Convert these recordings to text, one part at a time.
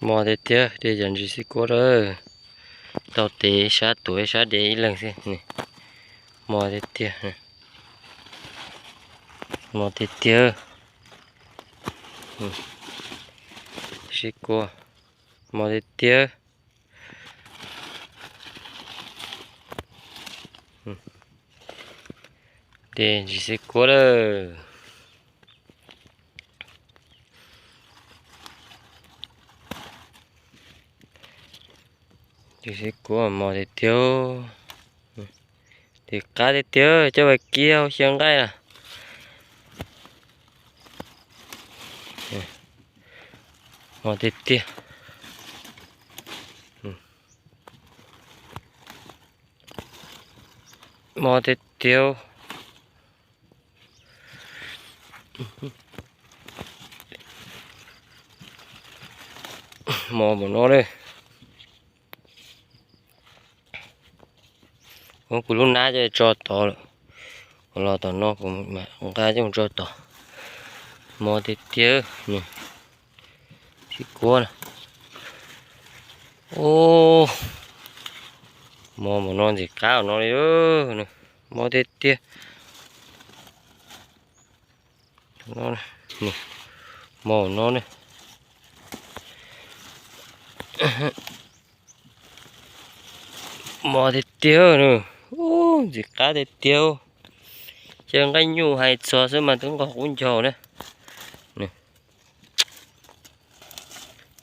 Mos tiag tiag, de cov ntsis xib kuab lawm. Tau tes ib sab tuav ib sab de ib leeg xwb. Mos tiag tiag. Mos tiag tiag. Xib kuab. Mos tiag tiag. De ntsis xib kuab lawm. Ntsis xib kuab mos tiag tiag. Tes qab tiag tiag, coj vas kiag hau xyaw nqaij na. Mos tiag tiag. Mos tiag tiag. Mos npaum no li. Kuv lub nab coj tso tod lawm. Kuv los tom no kuv nqa coj mus tso tod. Mos tiag tiag. Xib kuab na. Ub, mos npaum no ntxim qab no li. Mos tiag tiag. Mos no ne. Mos tiag tiag na. Ub, ntxim qab tiag tiag. Ces nqaij nyuj hais txog xwb mas twb nqos qub ncaug na.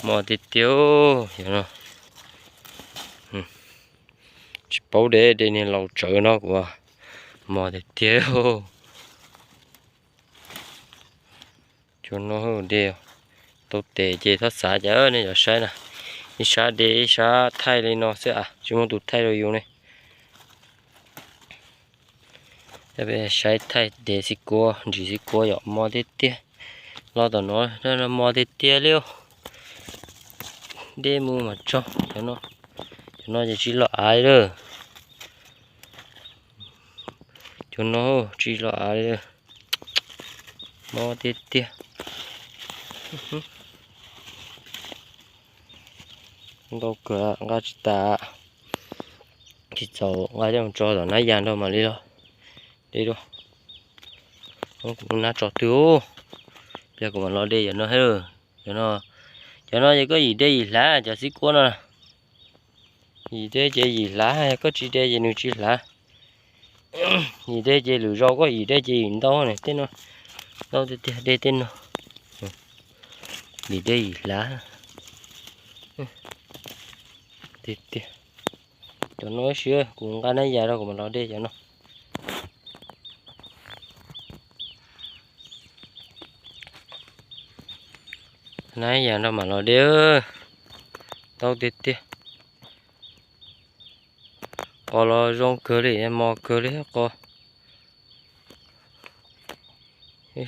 Mos tiag tiag. Tsis paub de, de niag laus tsawv no kuv. Mos tiag tiag. Cov no de tau tes ces txhob xav cas nej yuav saib na. Ib sab de ib sab thaij li no xwb, tsis muaj tus thaij rau yus ne. Saib thaij de xib kuab, ntsis xib kuab yom, mos tiag tiag. Los tom no mos tiag tiag li. De mus mas tso. Cov no ces tsis los av li lawm. Cov no tsis los av li. Mos tiag tiag. Ntau kawg nqa tsis tas. Tsis txaus nqa coj mus tso tom nab yas nrog mam li los de dua. Kuv nab tso twg ub. Pliag kuv mam los de cov no. Cov no ces koj yim de yim hlav cov xib kuab no. Yim de ces yim hlav, koj tsis de ces nws tsis hlav. Yim de ces lwm zaus koj yim de ces yim ntau ne, tej no ntau tiag tiag de tej no. Yim de yim hlav tiag tiag. Cov no ib si kuv nqa nab yas rau kuv mam los de cov no. Nab yas nrog mam los de. Ntau tiag tiag. Qos los zoo kawg li, mos kawg li qos.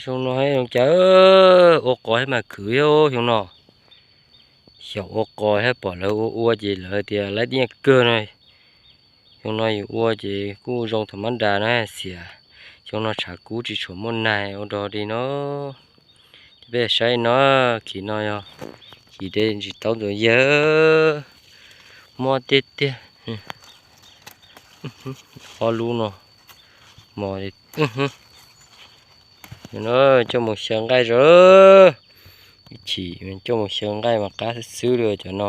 Xyoo no zoo cas ua qos thiab mas khwv thiab xyoo no. Xyaum ua qos thiab pom lawv ua ua ces lawv tias lawv nyiaj kawg no. Xyoo no yus ua ces kuj zoo thaum mab nras na xiam. Xyoo no tshav kub tsis tshua muaj nag ua dog li no. Ces peb saib no, khim no yog khim de ntsis taub ntxuav yawg. Mos tiag tiag. Ob lub no mos li. No coj mus xyaw nqaij zog. Ib chim coj mus xyaw nqaij mas qab xwb xwb li cov no.